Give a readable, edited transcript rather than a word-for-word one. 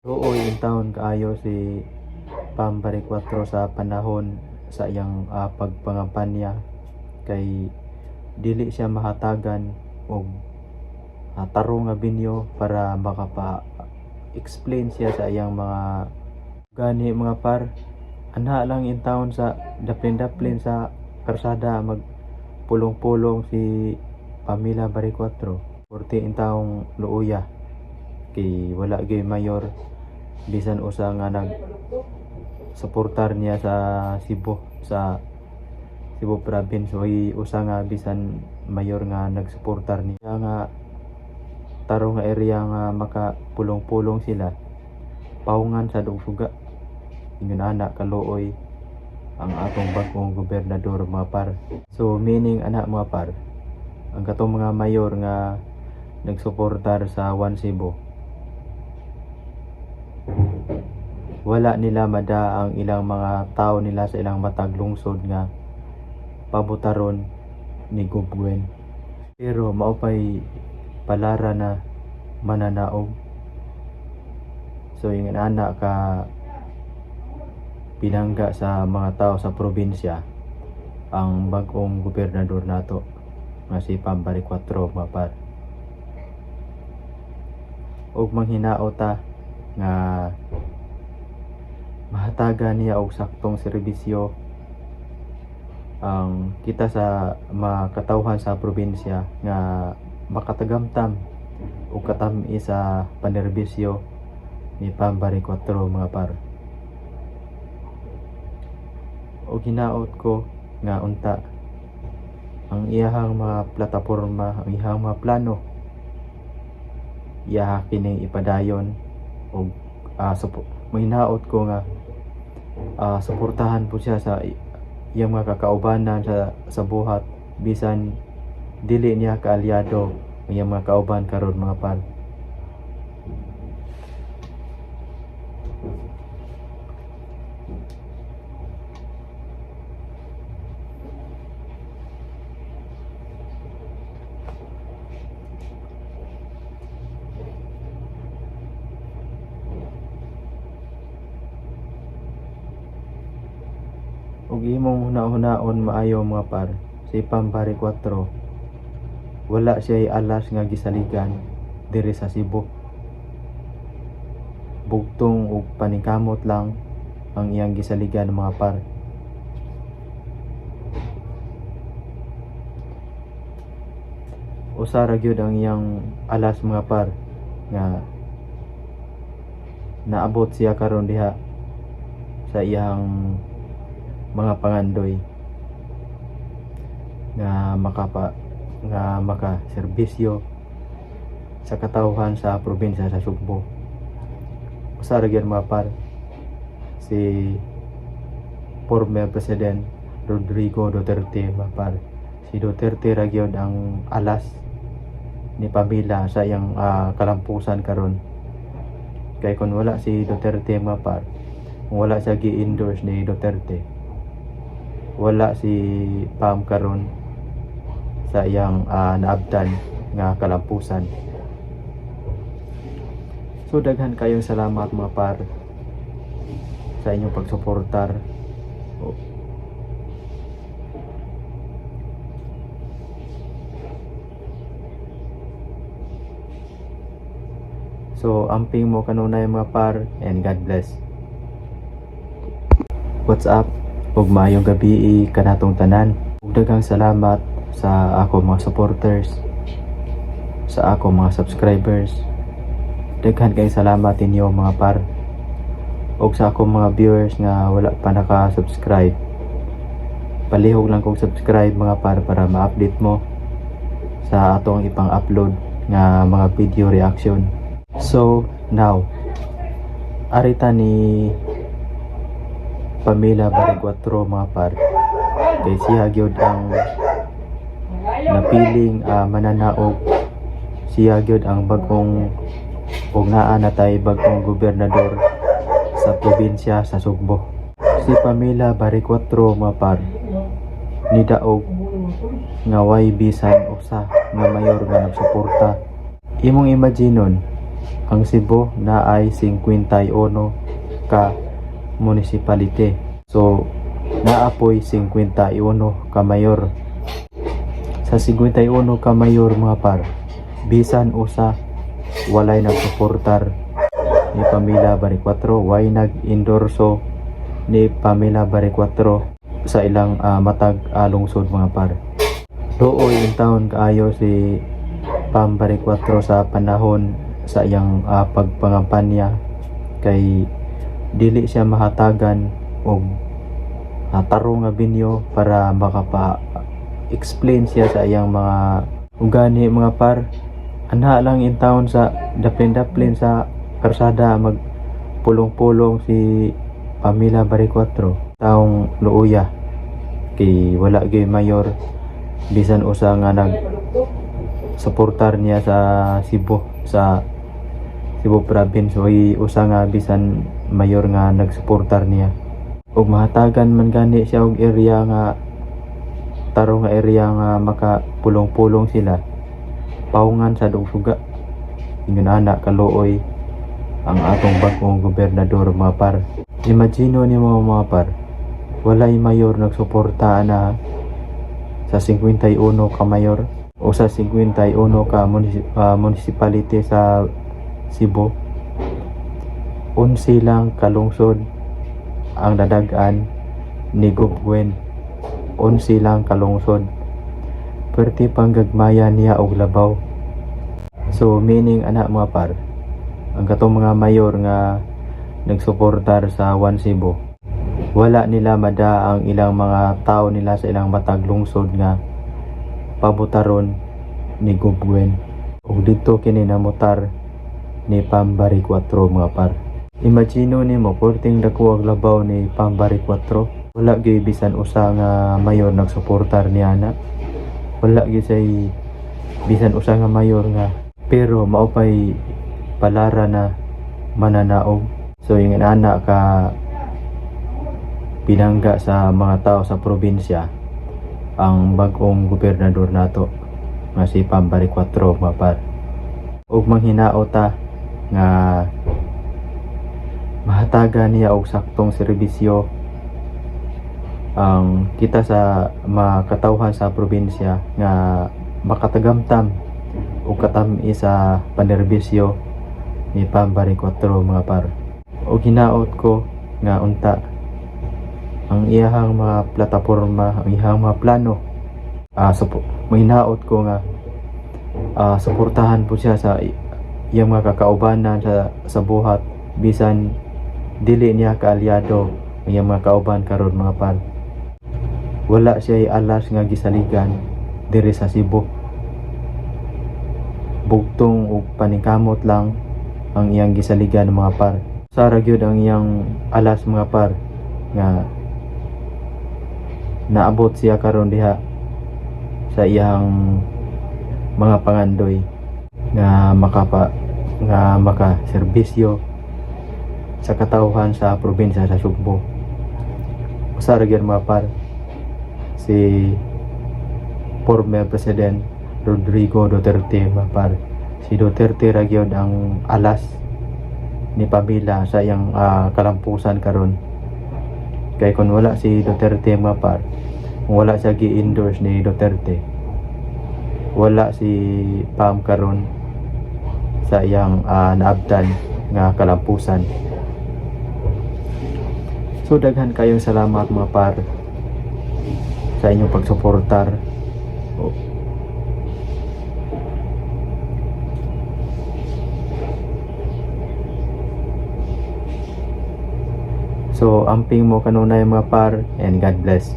Luoy intawon kaayo si Pam Baricuatro sa panahon sa iyang pagpangampanya kay dili siya mahatagan og tarong nga venue para makapa-explain siya sa iyang mga gani, mga par. Anha lang intawon sa daplin-daplin sa karsada mag pulong-pulong si Pamela Baricuatro. Porte intawong luoya kay wala gyud mayor bisan usa nga nag suportar niya sa Cebu province. Way usa nga bisan mayor nga nagsuportar niya nga tarong nga area nga makapulong-pulong sila, paungan sa suga. Ingon ana kaluoy ang atong bag-ong gobernador, mga par. So meaning ana, mga par, ang katong mga mayor nga nagsuportar sa One Cebu, wala nila mada ang ilang mga tao nila sa ilang matag lungsod nga pabutaron ni Gov Gwen. Pero mao pay palara na mananaog. So yung ana ka pinangga sa mga tao sa probinsya ang bag-ong gobernador nato nga si Pam Baricuatro, mga par. Og manghinao ta nga mahatagan niya og saktong serbisyo ang kita sa mga katawhan sa probinsya nga makatagamtam og katami sa panerbisyo ni Pam Baricuatro, mga par. Og hinaot ko nga unta ang iyahang mga plataporma, ang iyahang mga plano, iyaha kining ipadayon og mahinaot ko nga suportahan po siya sa iyang mga kakaubanan sa buhat bisan dili niya kaalyado ang iyang mga kauban karon, mga par. Ug imong huna-hunaon maayo, mga par, si Pam Baricuatro wala siya alas nga gisaligan diri sa Cebu. Bugtong ug paningkamot lang ang iyang gisaligan, mga par. Usa ra gyud ang iyang alas, mga par, nga naabot siya karon diha sa iyang mga pangandoy nga makapa nga makaserbisyo sa katawhan sa probinsya sa Sugbo. Usa ra gyud, mga par, si former President Rodrigo Duterte, mga par. Si Duterte ra gyud ang alas ni Pamela sa iyang kalampusan karon. Kay kung wala si Duterte, mga par, kung wala siya gi-endorse ni Duterte, wala si Pam karon sa iyang naabtan nga kalampusan. So daghan kayong salamat, mga par, sa inyong pagsuportar. So amping mo kanunay, mga par, and God bless. What's up? Ug maayong gabi kanatong tanan. Ug daghang salamat sa ako mga supporters, sa ako mga subscribers. Daghan kay salamat ninyo, mga par. Ug sa akong mga viewers nga wala pa naka-subscribe, palihog lang kong subscribe, mga par, para ma-update mo sa atong ipang-upload nga mga video reaction. So now, arita ni Pamela Baricuatro, mga par, kay siya gyud ang napiling mananaog, siya gyud ang bag-ong og naa na tay bag-ong gobernador sa probinsya sa Sugbo. Si Pamela Baricuatro, mga par, nidaog nga way bisan usa nga mayor nga nagsuporta. Imong imaginon Ang Cebu naay 51 ka municipality. So naa poy 51 ka mayor. Sa 51 ka mayor, mga par, bisan usa walay nagsuportar ni Pamela Baricuatro, way nag-endorso ni Pamela Baricuatro sa ilang matag lungsod, mga par. Luoy in taon kaayo si Pam Baricuatro sa panahon sa iyang pagpangampanya kay dili siya mahatagan og tarong nga venue para makapa explain siya sa iyang mga ugani, mga par. Anha lang in town sa daplin-daplin sa karsada mag pulong-pulong si Pamela Baricuatro. Taong luuya kay wala gyud mayor bisan usa nga nag suportar niya sa Cebu, sa Cebu province. Way usa nga bisan mayor nga nagsuportar niya. Ug mahatagan man gani siya og area nga tarong nga area nga makapulong-pulong sila, paungan sa dugsuga. Ingon ana kaluoy ang atong bag-ong gobernador, mga par. Imagine nimo, mga par, walay mayor nagsuporta na sa 51 ka mayor o sa 51 ka municipality sa Cebu. 11 lang kalungsod ang nadag-an ni Gov Gwen. 11 lang kalungsod. Pwerte pang gagmaya niya og labaw. So meaning ana, mga par, ang katong mga mayor nga nagsuportar sa One Cebu, wala nila mada ang ilang mga tao nila sa ilang matag lungsod nga pabutaron ni Gov Gwen. Ug didto kini namutar ni Pam Baricuatro, mga par. Imagine nimo, porting dako ang labaw ni Pam Baricuatro. Wala gyud bisan usa nga mayor nagsuportar niya na. Wala gyud say bisan usa nga mayor nga, pero mao pay palara na mananaog. So yung ana ka pinangga sa mga tao sa probinsya ang bag-ong gobernador nato nga si Pam Baricuatro, mga par. Ug manghinaot ta nga mahatagan niya og saktong serbisyo ang kita sa mga katawhan sa probinsya nga makatagamtam o katami sa panerbisyo ni Pam Baricuatro, mga par. O hinaot ko nga unta ang iyahang mga plataporma, ang iyahang mga plano. Mahinaot ko nga suportahan po siya sa iyang mga kakaubanan sa buhat bisan dili niya kaalyado ang iyang mga kauban karon, mga par. Wala siya alas nga gisaligan diri sa Cebu. Bugtong ug paningkamot lang ang iyang gisaligan, mga par. Sara gyud ang iyang alas, mga par, nga naabot siya karon diha sa iyang mga pangandoy nga makapa nga makaserbisyo sa katawhan sa probinsya sa Sugbo. Usa ra gyud, mga par, si former President Rodrigo Duterte, mga par. Si Duterte ra gyud ang alas ni Pamela sa iyang kalampusan karon. Kay kung wala si Duterte, mga par, kung wala siya gi-endorse ni Duterte, wala si Pam karon sa iyang naabtan nga kalampusan. So daghan kayong salamat, mga par, sa inyong pagsuportar. So amping mo kanunay, mga par, and God bless.